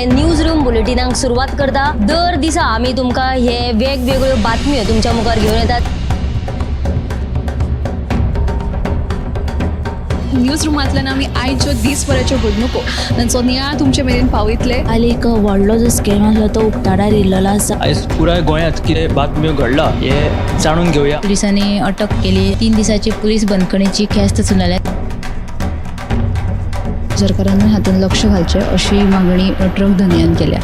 हे news room बुलेटिनाक सुरवात करता. दर दिसा आमी तुमकां हे वेगवेगळ्यो बातम्यो तुमच्या मुखार घेवन येतात. न्यूज रुमांतल्यान आमी आयच्यो दीसभराच्यो घडणुको तांचो नियाळ तुमचे मेरेन पावयतले. हाली एक व्हडलो जो स्कॅम आसलो तो उक्ताडार येयल्लो आसा. आयज पुराय गोंयांत कितें बातम्यो घडला हें जाणून घेवया. पोलिसांनी अटक केली. 3 दिसाची पोलीस बंदखणीची ख्यास्त सुनायल्या. सरकारान हातूंत लक्ष घालचें अशी मागणी ट्रक धनयान केल्या.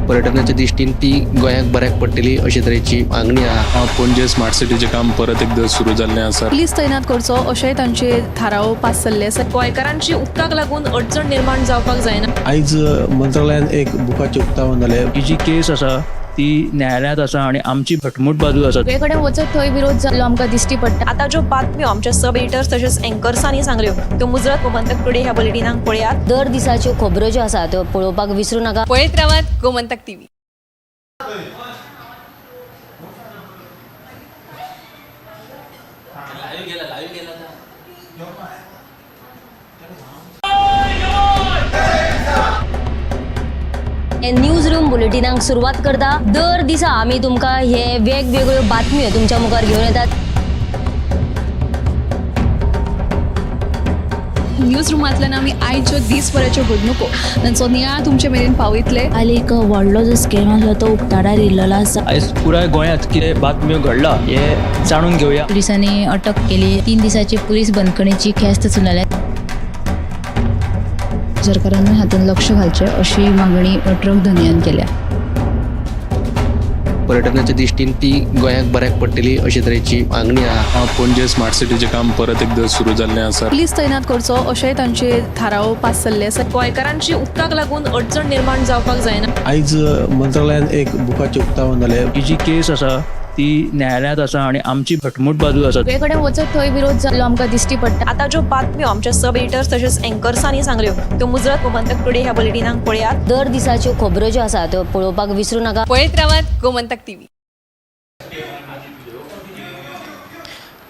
पर्यटनाच्या दृश्टीन ती गोंयाक बऱ्याक पडटली अशे तरेची मागणी आहा. पणजे स्मार्ट सिटीचें काम परत एकदां सुरू जाल्लें आसा. पुलीस तैनात करचो अशेंय तांचे थाराव पास जाल्ले आसा. गोंयकारांची उदकाक लागून अडचण निर्माण जावपाक जायना. आयज मंत्रालयान एक बुकाचें उक्तावण जालें. ही जी केस आसा ती न्यायालयांत आसा आनी आमची घटमूट बाजू आसा. सगळे कडेन वचत थंय विरोध जाल्लो आमकां दिश्टी पडटा. आतां ज्यो बातम्यो आमच्या सब एडिटर्स तशेंच एंकर्सांनी सांगल्यो त्यो मुजरत गोमंतक टुडे ह्या बुलेटिनाक पळयात. दर दिसाच्यो खबरो ज्यो आसा त्यो पळोवपाक विसरू नाका. पळयत रावात गोमंतक टीव्ही. हे न्यूज रूम बुलेटिनाक सुरवात करता. दर दिसा आमी तुमकां हे वेगवेगळ्यो बातम्यो तुमच्या मुखार घेवन येतात. न्यूज रुमांतल्यान आमी आयच्यो दीसभराच्यो घडणुको तांचो नियाळ तुमचे मेरेन पावयतले. हाली एक व्हडलो जो स्कॅम आसलो तो उक्ताडार येयल्लो आसा. आयज पुराय गोंयांत कितें बातम्यो घडला हें जाणून घेवया. पोलिसांनी अटक केली. 3 दिसाची पोलीस बंदखणीची ख्यास्त सुनायल्या. सरकारान हातूंत लक्ष घालचें अशी मागणी ट्रक धनयान केल्या. पर्यटनाच्या दृश्टीन ती गोंयाक बऱ्याक पडटली अशे तरेची मागणी आहा. पणजे स्मार्ट सिटीचें काम परत एकदां सुरू जाल्लें आसा. पुलीस तैनात करचो अशेंय तांचे थाराव पास जाल्ले आसा. गोंयकारांची उदकाक लागून अडचण निर्माण जावपाक जायना. आयज मंत्रालयान एक बुकाचें उक्तावण जालें. ही जी केस आसा ती न्यायालयांत आसा आनी आमची घटमूट बाजू आसा. सगळे कडेन वचत थंय विरोध जाल्लो आमकां दिश्टी पडटा. आतां ज्यो बातम्यो आमच्या सब एडिटर्स तशेंच एंकर्सांनी सांगल्यो त्यो मुजरत गोमंतक टुडे ह्या बुलेटिनाक पळयात. दर दिसाच्यो खबरो ज्यो आसा त्यो पळोवपाक विसरू नाका. पळयत रावात गोमंतक टीव्ही.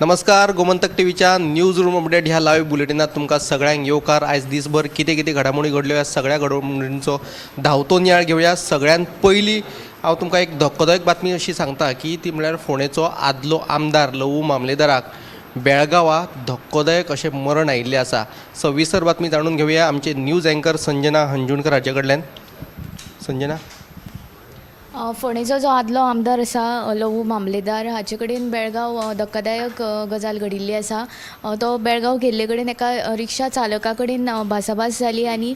नमस्कार, गोमंतक टीव्हीच्या न्यूज रूम अपडेट ह्या लायव्ह बुलेटिनात तुमकां सगळ्यांक येवकार. आयज दिसभर कितें कितें घडामोडी घडल्यो ह्या सगळ्या घडामोडींचो धांवतो नियाळ घेवया. सगळ्यांत पयलीं हांव तुमकां एक धक्कोदायक बातमी अशी सांगता की ती म्हळ्यार फोंडेचो आदलो आमदार लवू मामलेदाराक बेळगांवा धक्कोदायक अशें मरण आयिल्लें आसा. सविस्तर बातमी जाणून घेवया आमचे न्यूज एंकर संजना हंजुणकर हाचे कडल्यान. संजना, फोंडेचो जो आदलो आमदार आसा लवू मामलेदार हाचे कडेन बेळगांव धक्कादायक गजाल घडिल्ली आसा. तो बेळगांव गेल्ले कडेन एका रिक्षा चालका कडेन भासाभास जाली आनी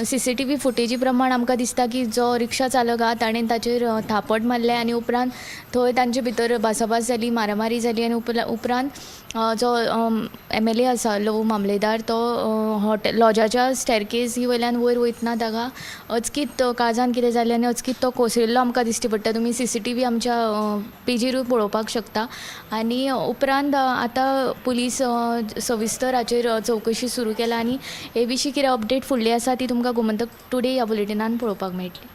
CCTV फुटेजी प्रमाण आमकां दिसता की जो रिक्षा चालक आहा ताणें ताचेर थापट मारलें आनी उपरांत थंय तांचे भितर भासाभास जाली, मारामारी जाली आनी उपरांत जो MLA आसा लवू मामलेदार तो हॉटेल लॉजाच्या स्टॅरकेजी वयल्यान वयर वयतना ताका अचकीत काळजान कितें जालें आनी अचकीत तो कोसळिल्लो आमकां दिश्टी पडटा. तुमी CCTV आमच्या पेजीरूय पळोवपाक शकता. आनी उपरांत आतां पुलीस सविस्तर हाचेर चवकशी सुरू केला आनी हे विशीं कितें अपडेट फुडली आसा ती तुमकां गोमंतक टुडे ह्या बुलेटिनान पळोवपाक मेळटली.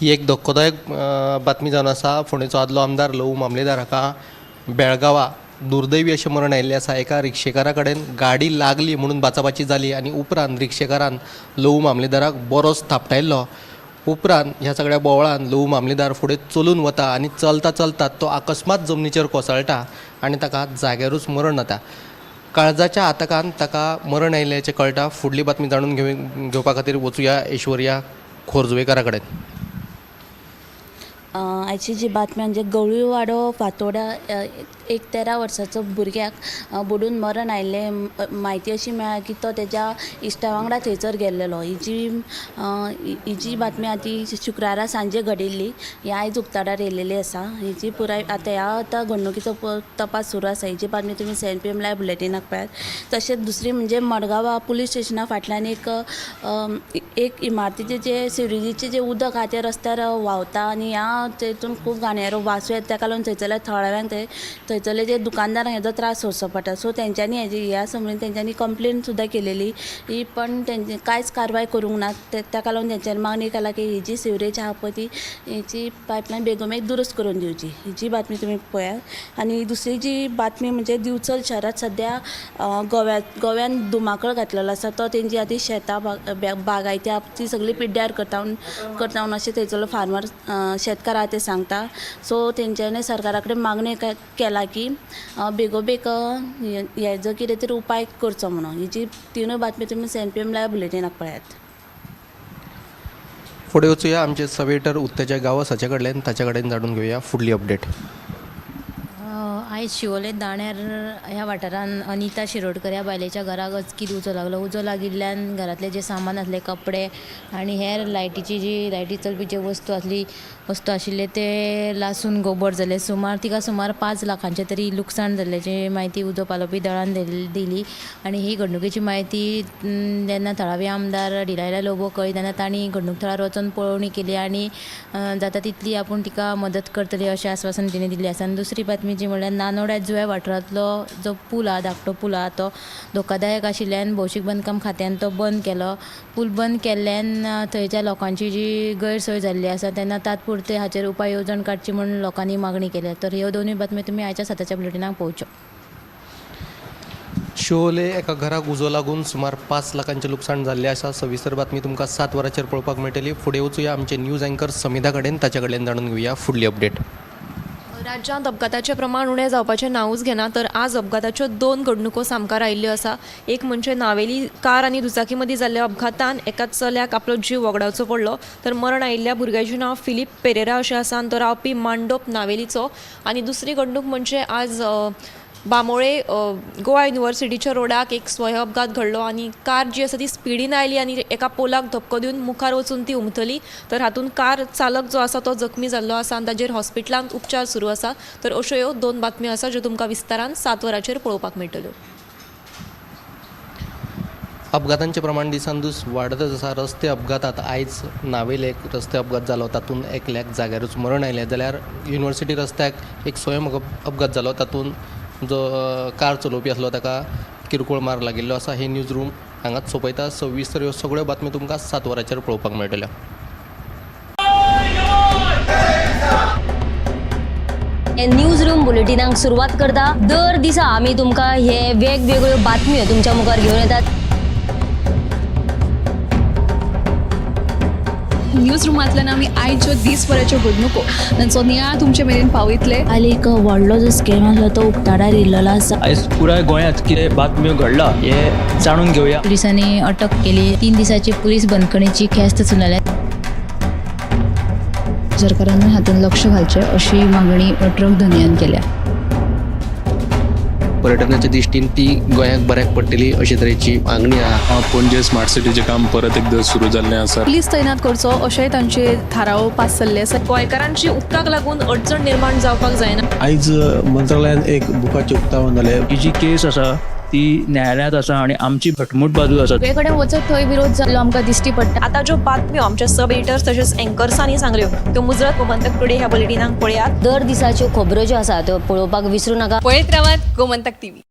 ही एक धक्कोदायक बातमी जावन आसा. फोंडेचो आदलो आमदार लवू मामलेदार हाका बेळगांवा दुर्दैवी अशें मरण आयिल्लें आसा. एका रिक्षेकारा कडेन गाडी लागली म्हणून बाचाबाची जाली आनी उपरांत रिक्षेकारान लवू मामलेदाराक बरोच थापटायल्लो. उपरांत ह्या सगळ्या बोवाळान लवू मामलेदार फुडें चलून वता आनी चलता चलता तो अकस्मात जमनीचेर कोसळटा आनी ताका जाग्यारूच मरण येता. काळजाच्या आताकान ताका मरण आयिल्ल्याचें कळटा. फुडली बातमी जाणून घेवपा खातीर वचुया ऐश्वर्या खोर्जुवेकरा कडेन. आयची जी बातमी म्हणजे गवळीवाडो फातोडा एक 13 वर्साचो भुरग्याक बुडून मरण आयिल्लें. म्हायती अशी मेळ्ळा की तो तेज्या इश्टा वांगडा थंयसर गेल्लेलो. ही जी बातमी आहा ती शुक्रारा सांजे घडिल्ली. ही आयज उक्ताडार येयलेली आसा. हिजी पुराय आतां ह्या आतां घडणुकीचो तपास सुरू आसा. हिजी बातमी तुमी 7 PM live बुलेटिनाक पळयात. तशेंच दुसरी म्हणजे मडगांवा पुलीस स्टेशना फाटल्यान एक इमारतीचें जे सिवरेजीचें जें उदक आहा तें रस्त्यार व्हांवता आनी ह्या तेतून खूब घाणयारो वासू येता, ताका लागून थंयसरल्या थळाव्यांक ते थंयसरले जे दुकानदारांक हेजो त्रास सोंसचो पडटा. सो तेंच्यांनी हेजी ह्या संबंदीत तेंच्यांनी कंप्लेन सुद्दां केलेली ही, पण तेंची कांयच कारवाय करूंक ना. ताका लागून तेंच्यांनी मागणी केला की ही जी सिवरेज आहा पळय ती हेची पायपलायन बेगोबेग दुरुस्त करून दिवची. ही जी बातमी तुमी पळयात. आनी दुसरी जी बातमी म्हणजे दिवचल शहरांत सद्या गोव्यान धुमाकूळ घातलेलो आसा, तो तेंची आतां शेतां बागायती ती सगळी पिड्ड्यार करता म्हणून अशें थंयसरलो फार्मर शेतकार आहा ते सांगता. सो तेंच्यांनी सरकारा कडेन मागणी केला की बेगोबेग हेजो कितें तरी उपाय करचो म्हणून. ही जी तिनूय बातमी तुमी 7 PM live बुलेटिनाक पळयात. फुडें वचुया आमचे सब एडिटर उत्तेजय गांवस हाचे कडल्यान, ताचे कडेन जाणून घेवया फुडली अपडेट. आयज शिवोले दाण्यार ह्या वाठारान अनिता शिरोडकर ह्या बायलेच्या घराक अचकीत उजो लागलो. उजो लागिल्ल्यान घरांतले जे सामान आसले, कपडे आनी हेर लायटीची जी लायटी चलपी जे वस्तू आशिल्ले ते लासून गोबर जाले. तिका सुमार 5 लाखांचें तरी लुकसाण जाल्ल्याची म्हायती उजो पालोवपी दळान दिली. आनी ही घडणुकेची म्हायती जेन्ना थळावी आमदार डिलायला लोबो कळ्ळी तेन्ना तांणी घडणूक थळार वचून पळोवणी केली आनी जाता तितली आपूण तिका मदत करतली अशें आस्वासन तिणें दिल्लें आसा. आनी दुसरी बातमी जी म्हणल्यार नानोड्या जुव्या वाठारांतलो जो पूल आहा, धाकटो पूल आहा, तो धोकादायक आशिल्ल्यान भौशीक बांदकाम खात्यान तो बंद केलो. पूल बंद केल्ल्यान थंयच्या लोकांची जी गैरसोय जाल्ली आसा तेन्ना तात्पुरते हाचेर उपाय येवजण काडची म्हूण लोकांनी मागणी केल्या. तर ह्यो दोनूय बातम्यो तुमी आयच्या 7च्या बुलेटिनाक पळोवच्यो. शिवोले एका घराक उजो लागून सुमार 5 लाखांचें लुकसाण जाल्लें आसा. सविस्तर बातमी तुमकां 7 वरांचेर पळोवपाक मेळटली. फुडें वचुया आमचे न्यूज अँकर समिधा कडेन, ताचे कडेन जाणून घेवया फुडली अपडेट. राज्यांत अपघाताचें प्रमाण उणें जावपाचें नांवूच घेना, तर आज अपघाताच्यो 2 घडणुको सामकार आयिल्ल्यो आसा. एक म्हणजे नावेली कार आनी दुचाकी मदीं जाल्ल्या अपघातान एका चल्याक आपलो जीव वगडावचो पडलो, तर मरण आयिल्ल्या भुरग्याचें नांव फिलीप पेरेरा अशें आसा आनी तो रावपी मांडोप नावेलीचो. आनी दुसरी घडणूक म्हणजे आज बांबोळे गोवा युनिवर्सिटीच्या रोडाक एक स्वय अपघात घडलो आनी कार जी आसा ती स्पिडीन आयली आनी एका पोलाक धपको दिवन मुखार वचून ती उमथली, तर हातूंत कार चालक जो आसा तो जखमी जाल्लो आसा आनी ताजेर हॉस्पिटलांत उपचार सुरू आसा. तर अश्यो ह्यो 2 बातम्यो आसा ज्यो तुमकां विस्तारान 7 वरांचेर पळोवपाक मेळटल्यो. अपघातांचें प्रमाण दिसान दीस वाडतच आसा. रस्ते अपघातात आयज नावेले एक रस्ते अपघात जालो, तातूंत एकल्याक जाग्यारूच मरण आयलें, जाल्यार युनिवर्सिटी रस्त्याक एक स्वयं अपघात जालो, तातूंत जो कार चलोवपी आसलो ताका किरकोळ मार लागिल्लो आसा. हे न्यूज रूम हांगाच सोंपयता. सविस्तर ह्यो सगळ्यो बातम्यो तुमकां 7 वरांचेर पळोवपाक मेळटल्यो. न्यूज रूम बुलेटिनाक सुरवात करता. दर दिसा आमी तुमकां हे वेगवेगळ्यो बातम्यो तुमच्या मुखार घेवन येतात. न्यूज रुमांतल्यान आमी आयच्यो दीसभराच्यो घडणुको तांचो नियाळ तुमचे मेरेन पावयतले. काल एक व्हडलो जो स्कॅम आसलो तो उक्ताडार येयल्लो आसा. आयज पुराय गोंयांत कितें बातम्यो घडला हें जाणून घेवया. पुलिसांनी अटक केली. 3 दिसाची पुलीस बंदखणीची ख्यास्त सुनायल्या. सरकारान हातूंत लक्ष घालचें अशी मागणी ट्रक धनयान केल्या. पर्यटनाच्या दृश्टीन ती गोंयाक बऱ्याक पडटली अशे तरेची मागणी आहा. पणजे स्मार्ट सिटीचें काम परत एकदां सुरू जाल्लें आसा. पुलीस तैनात करचो अशेंय तांचे थाराव पास जाल्ले आसा. गोंयकारांची उदकाक लागून अडचण निर्माण जावपाक जायना. आयज मंत्रालयान एक बुकाचें उक्तावण जालें. ही जी केस आसा ती न्यायालयांत आसा आनी आमची घटमूट बाजू आसा. सगळे कडेन वचत थंय विरोध जाल्लो आमकां दिश्टी पडटा. आतां ज्यो बातम्यो आमच्या सब एडिटर्स तशेंच एंकर्सांनी सांगल्यो त्यो मुजरत गोमंतक टुडे ह्या बुलेटिनाक पळयात. दर दिसाच्यो खबरो ज्यो आसा त्यो पळोवपाक विसरू नाका. पळयत रावात गोमंतक टीव्ही.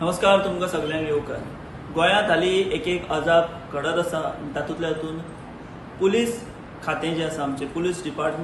नमस्कार, तुमकां सगल्यांक येवकार. गोंयांत हालीं एक एक अजाप घडत आसा. तातूंतल्या तातूंत पुलीस खातें जें आसा आमचें, पुलीस डिपार्टमेंट